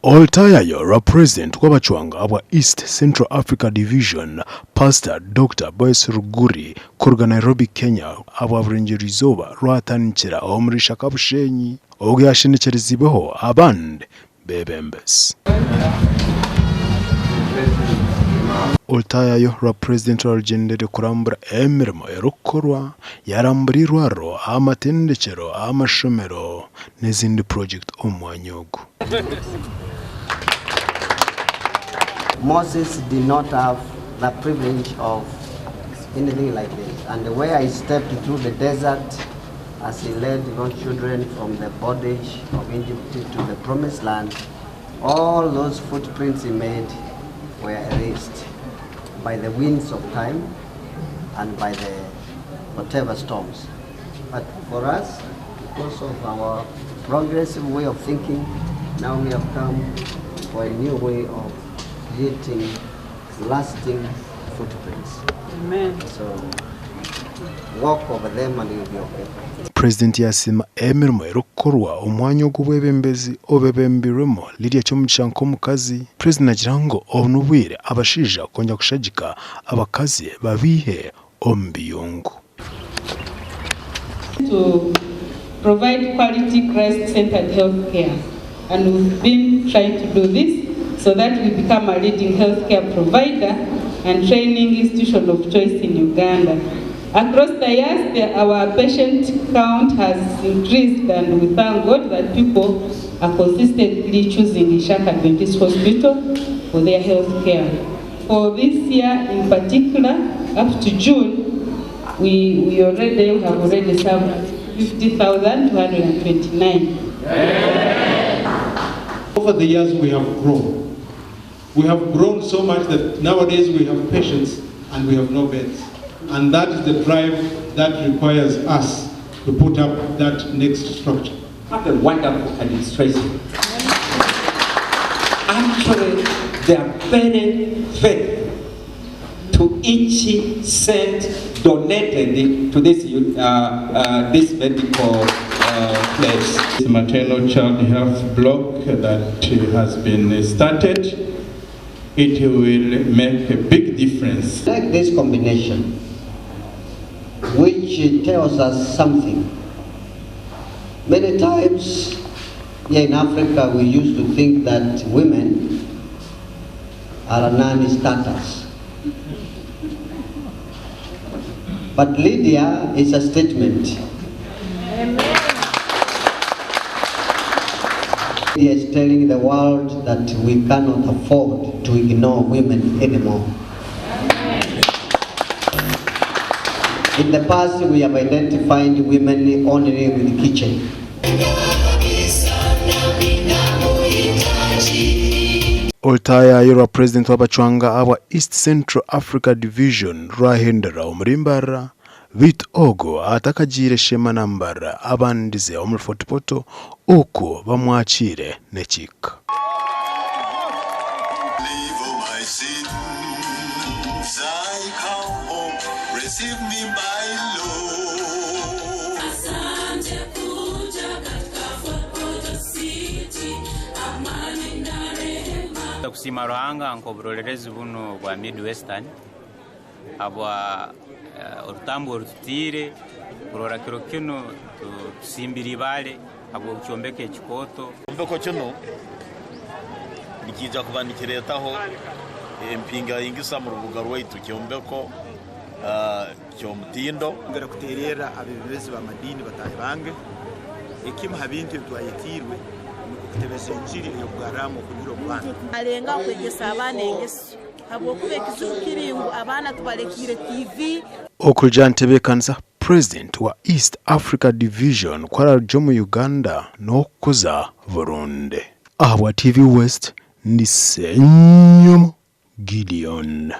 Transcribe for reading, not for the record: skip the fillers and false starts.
Olutayayo rwa Purezidenti w'abacwanga abwa East Central Africa Division, Pastor Dokita Boyce Ruguri kuruga Nairobi, Kenya abwa Burengyerwa-izooba rwatandikira omuri Ishaka Bushenyi ogu yashendekyerezibweho abandi beebembezi. Olutayayo rwa Purezidenti rwarugyendire kurambura emirimo erikukorwa, yarambura eirwariro, amatendekyero, amashomero n'ezindi purojekiti omu mwanya ogu. Moses did not have the privilege of anything like this and the way I stepped through the desert as he led God's children from the bondage of Egypt to the promised land, all those footprints he made were erased by the winds of time and by the whatever storms. But for us, because of our progressive way of thinking, now we have come for a new way of creating lasting footprints. Amen. So walk over them and you'll be okay. Purezidenti yaasiima emirimo erikukorwa omu mwanya ogw'obwebembezi obebembirwemu Lydia Kyomugisha nk'omukazi. Purezidenti naagira ngu obu n'obwire abashaija kwongyera kushagika abakazi babaihe omu biyungu. To provide quality Christ centered health care and we've been trying to do this so that we become a leading health care provider and training institution of choice in Uganda. Across the years the, our patient count has increased and we thank God that people are consistently choosing Ishaka Adventist Hospital for their health care. For this year in particular, up to June, we, we already we have already served 50,229. Over the years we have grown. We have grown so much that nowadays we have patients and we have no beds. And that is the drive that requires us to put up that next structure. Have a wonderful administration. Actually, they are very faithful to each cent donated to this, uh, uh, this medical uh, place. This maternal child health block that has been started, it will make a big difference. Like this combination, which tells us something. Many times here in Africa, we used to think that women are non-starters. But Lydia is a statement. Amen. Lydia is telling the world that we cannot afford to ignore women anymore. In the past, we have identified women only with the kitchen. Olutaayaayo rwa Purezidenti w'abacwanga abwa East Central Africa Division rwahendera omuri Mbarara beitu ogwo atakagiire Sheema na Mbarara abandize omuri Fort Portal oku bamwakiire n'ekihika. Kusiima Ruhanga nk'oburolerezi bunu obwa Mid-Western habwa orutambu oru tutiire kurora kiro kinu tusimbire ibaale habw'okyombeko ekikooto. Ekyombeko kinu nikiija kuba nikireetaho empingaingisa omu rubuga rwaitu. Kyombeko ky'omutindo. Nyongera kuteererra abeebembezi b'amadiini bataahi bange, ekimu ha bintu ebi twayetiirwe nukwo kutebeza enjiri ey'okugarramu okunihira omu bantu. Alengaho kwegesa abaana engeso habwokuba ekizibu kiri ngu abaana tubalekiire tiivi. Okurugiirira aha ntebeekanisa, Purezidenti wa East Africa Division ku ararugye omu Uganda n'okukuza Burundi. Ahabwa TV West, ndi Ssenyomo Gideon.